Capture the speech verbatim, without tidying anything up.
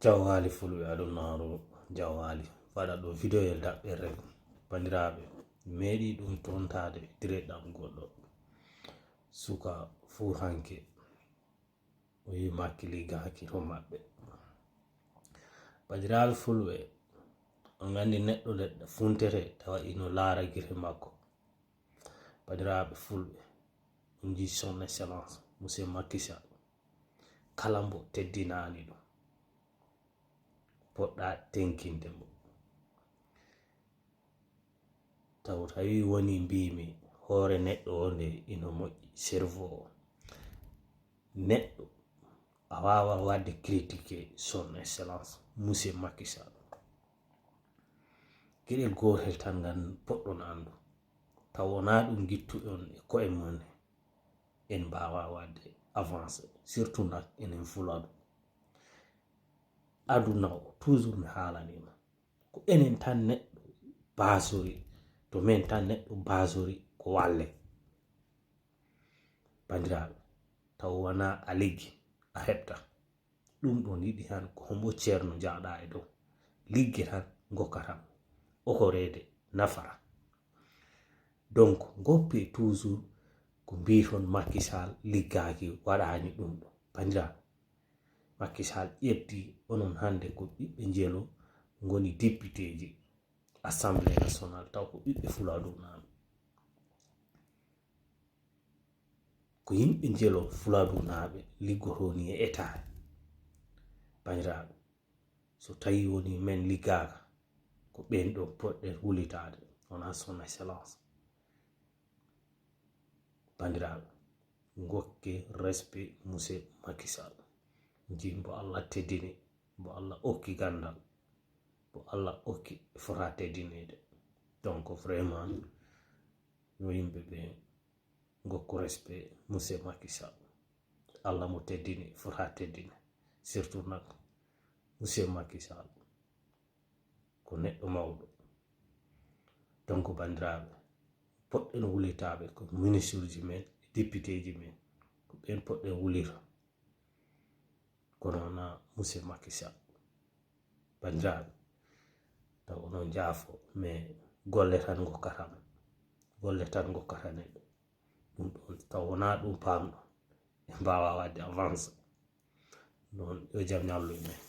Jawwali fulɓe adunaaru, jawwali. Waɗa ɗo videoyel daɓɓere, banndiraaɓe. Meeɗi ɗum tontaade direct ɗam goɗɗo. Suka fuuranke. O wi Makki liggaaki to maɓɓe. Banndiraaɓe fulɓe, on nganndi neɗɗo neɗɗo funtere tawa ino laara gite makko. Banndiraaɓe fulɓe, on njii son excellence, monsieur Macky Sall. Kala mbo teddinaani ɗum, poɗɗa tenkinde mo. Taw tawi woni mbimi hoore neɗɗo o nde ino moƴƴi, cerveau o. Neɗɗo a waawa waɗde critiquer son excellence, monsieur Macky Sall. Geɗel gootel tan ngan poɗɗon anndu. Taw wonaa ɗum ngittuɗon e koye mon, en mbaawa waɗde avancé, surtout nak enen fuladu. Aduna o, toujours mi haalanima, ko enen tan neɗɗo baasori, to men tan neɗɗo baasori ko walle. Banndiraaɓe, taw wonaa a liggi, a heɓta. Ɗum ɗon yiɗi tan ko hombo ceerno jaaɗa e dow. Ligge tan ngokka tan. Okoreede nafara. Donc, ngoppe toujours ko mbiiton Macky Sall liggaaki, waɗaani ɗum ɗo. Banndiraaɓe, Macky Sall ƴetti onon hannde ko ɓiɓɓe njelo ngoni députéji Assemblée nationale, taw ko ɓiɓɓe Fuladu naaɓe. Ko yimɓe njelo Fuladu naaɓe liggotoo ni e État. Banndiraaɓe, so tawi woni men liggaaka, ko ɓen ɗo poɗɗen wulitaade, wonaa son excellence. Banndiraaɓe, ngokke respect monsieur Macky Sall. Njii mbo Allah teddini, mbo Allah okki ganndal, mbo Allah okki fota teddineede. Donc vraiment, yo yimɓe ɓe ngokku respect monsieur Macky Sall. Allah mo teddini, fota teddine. Surtout nak monsieur Macky Sall. Ko neɗɗo mawɗo. Donc, banndiraaɓe, poɗɗen wulitaaɓe ko ministreji men, députéji men. Ko ɓen poɗɗen wulira. Kono wonaa monsieur Macky Sall. Banndiraaɓe, taw onon njaafo, mais golle tan ngokkata men. Golle tan ngokkata neɗɗo. Ɗum ɗon, taw wonaa ɗum paamɗo. En mbaawa waɗde avancé. Noon, yo jam ñallu e men.